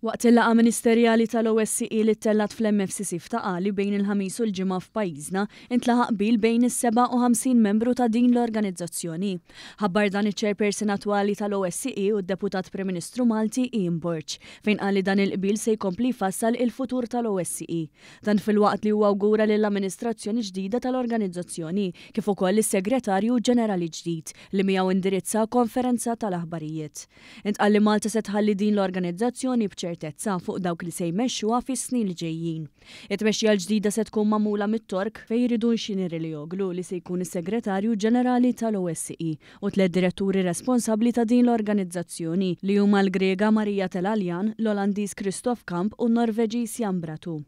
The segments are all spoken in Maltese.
Waqt il-laqgħa ministerjali tal-OSCE li ttellgħet fl-MFCC f'Ta' Qali bejn il-Ħamis u l-Ġimgħa f'pajjiżna, intlaħaq qbil bejn is-57 membru ta' din l-organizzazzjoni. Ħabbar dan iċ-Chairperson attwali tal-OSCE u d-Deputat Prim Ministru Malti Ian Borg, fejn qal li dan il-qbil se jkompli jfassal il-futur tal-OSCE. Dan filwaqt li huwa awgura lill-amministrazzjoni ġdida tal-organizzazzjoni, kif ukoll lis-Segretarju Ġenerali ġdid, li miegħu indirizza konferenza tal-aħbarijiet. Intqal li Malta se tħalli din l-organizzazzjoni b'ċertezza fuq dawk li se jmexxuha fis-snin li ġejjin. It-tmexxija l-ġdida se tkun magħmula mit-Tork Feridun Sinirlioglu li se jkun is-Segretarju Ġenerali tal-OSCE u tlett diretturi responsabbli ta' din l-organizzazzjoni li huma l-Griega Maria Telalian, l-Olandiż Christoph Kamp u n-Norveġiż Jan Bratthu.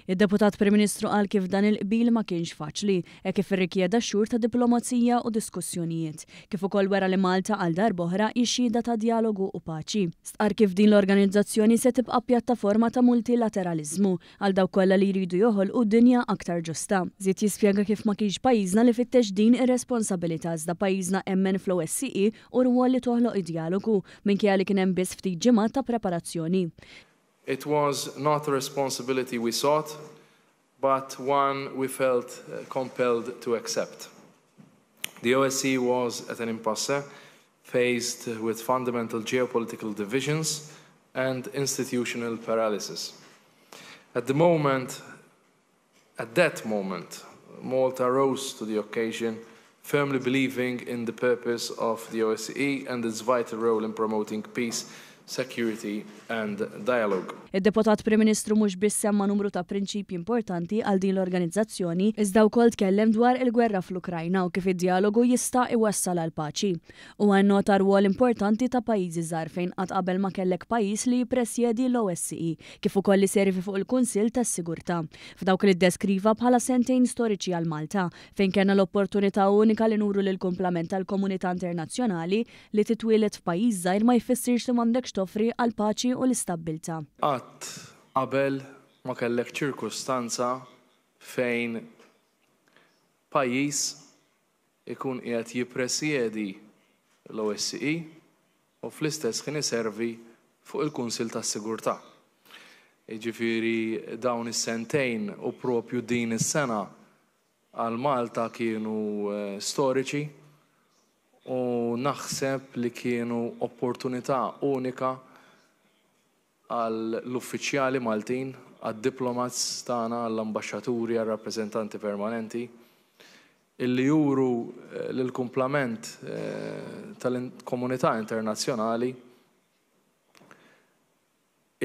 Id-Deputat Prim Ministru qal kif dan il-qbil ma kienx faċli, hekk kif irrikjeda xhur ta' diplomazija u diskussjonijiet, kif ukoll wera li Malta għal darb'oħra hi xhieda ta' djalogu u paċi. Stqarr kif din l-organizzazzjoni se tibqa' pjattaforma ta' multilateraliżmu għal dawk kollha li jridu joħolqu dinja aktar ġusta. Żied jispjega kif ma kienx pajjiżna li fittex din ir-responsabilità iżda pajjiżna emmen fl-OSCE u r-rwol li toħloq id-djalogu, minkejja li kien hemm biss ftit ġimgħat ta' preparazzjoni. It was not a responsibility we sought, but one we felt uh, compelled to accept. The OSCE was at an impasse, faced with fundamental geopolitical divisions and institutional paralysis. At the moment, at that moment, Malta rose to the occasion, firmly believing in the purpose of the OSCE and its vital role in promoting peace, security and dialogue. Id-Deputat Prim Ministru mhux biss semma numru ta' prinċipji importanti għal din l-organizzazzjoni, iżda wkoll tkellem dwar il-gwerra fl-Ukrajna u kif id-djalogu jista' iwassal għal paċi. Huwa nnota rwol importanti ta' pajjiżi żgħar fejn qatt qabel ma kellek pajjiż li jippresjedi l-OSCE, kif ukoll iservi fuq il-Kunsill tas-Sigurtà. F'dawk li ddeskriva bħala sentejn storiċi għal Malta, fejn kellna l-opportunità unika li nuru lill-kumplament tal-komunità internazzjonali li titwieled f'pajjiż żgħir ma jfissirx li m'għandekx toffri għall-paċi u l-istabbiltà. Qatt qabel ma kellek ċirkustanza fejn pajjiż ikun qiegħed jippresjedi l-OSCE u fl-istess ħin iservi fuq il-Kunsill tas-Sigurtà. Jiġifieri dawn is-sentejn u propju din is-sena għal Malta kienu storiċi u naħseb li kienu opportunità unika għall-uffiċjali Maltin, għad-diplomats tagħna, għall-ambaxxaturi, għar-rappreżentanti permanenti, illi juru lill-kumplament tal-komunità internazzjonali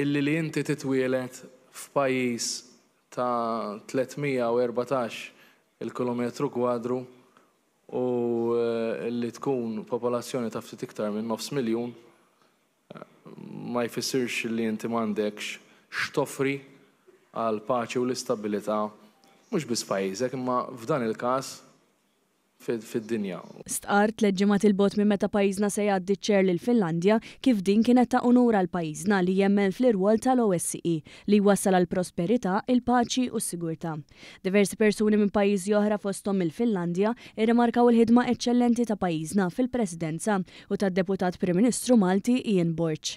illi li inti titwieled f'pajjiż ta' 314 il-kilometru kwadru u li tkun popolazzjoni ta' ftit iktar minn nofs miljun ma jfissirx li inti m'għandekx x'toffri għall-paċi u l-istabbilità mhux biss f'pajjiżek imma f'dan il-każ fid-dinja. Stqarr, Tlett ġimgħat 'il bogħod minn meta pajjiżna se jgħaddi ċ-chair lill-Finlandja, kif din kienet ta' unur għal pajjiżna li jemmen fl-irwol tal-OSCE li jwassal għall-prosperità, il-paċi u s-sigurtà. Diversi persuni minn pajjiżi oħra fosthom mill-Finlandja irrimarkaw il-ħidma eċċellenti ta' pajjiżna fil-Presidenza u tad-Deputat Prim Ministru Malti Ian Borg.